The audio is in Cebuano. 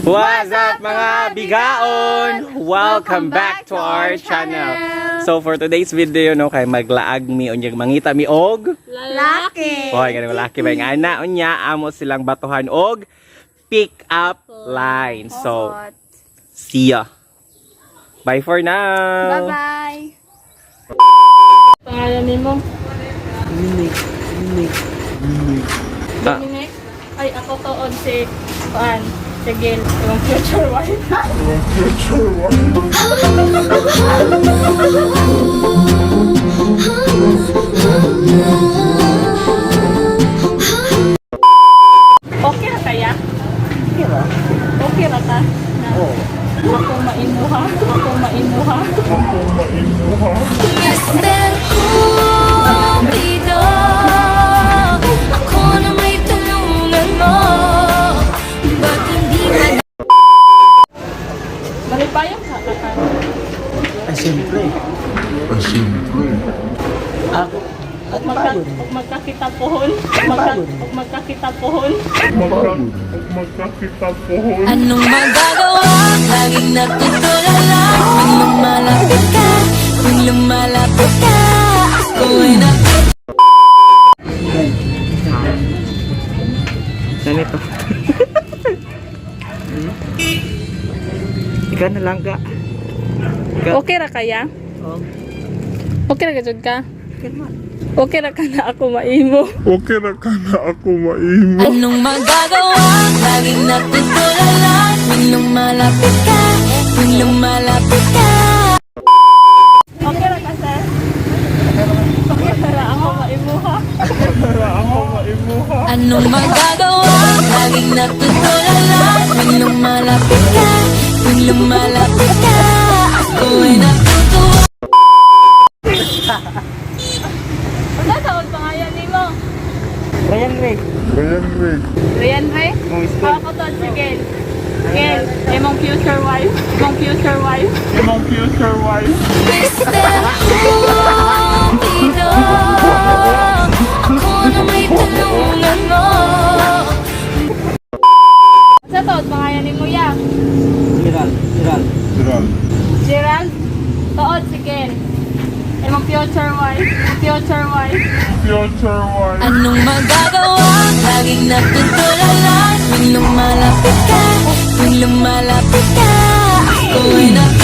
What's up, mga bigaon? Welcome back to our channel. So for today's video, no, kay maglaag mi unya mangita mi og Laki. Hoy, ganun laki ba yung ana unya amo silang batuhan og pick up line. So see ya. Bye for now. Bye-bye. Pangalan nimo? Dominic. Dominic. Ah. Dominic? Ay, ako tuod si Kuan, si Gil, yung future wife. Okay ra kaya? Okay ra? Okay ra ta? Na, Oo. ako maimuha, ako maimuha. Mr. Cupido, ako na may tulungan mo. Ba't hindi man Malipayon ka ka ka. Ay, siyempre. Ay, siyempre. Ako. At Magka, payon. ug magkakita pohon, magka, ug magkakita pohon. Magkakita pohon. Anong magagawa? Laging natutulala. Tuwing lumalapit ka, tuwing lumalapit ka, ako ay natutuwa. Ganito. Ikaw na lang ka. Ikaw. Okay ra kaya? Oo. Okay ra ka jud ka? Okay naman. Okay ra ka na ako maimo. Okay na ka na ako maimo. Anong magagawa? Laging natutulala. Tuwing lumalapit ka, tuwing lumalapit ka. Okay ra ka, sir? Okay ra ako maimuha. Anong magagawa? Laging natutulala. Tuwing lumalapit ka, tuwing lumalapit ka, ako ay natutuwa. Wala taon pangalan nimo? Ryan Ray. Ryan Ray. Rian Re? Mong school. Ako to si Gel. Gel, imong future wife. Imong future wife. Imong future wife. Mr. Cupido, ako na may tulungan mo. Sa taon pangalan nimo ya? Gerald. Gerald. Gerald. Gerald? Tuod si Gel. Imong future wife. Future wife. Future wife. Anong magagawa? Laging natutulala. Tuwing lumalapit ka, tuwing lumalapit ka, ako ay natutuwa.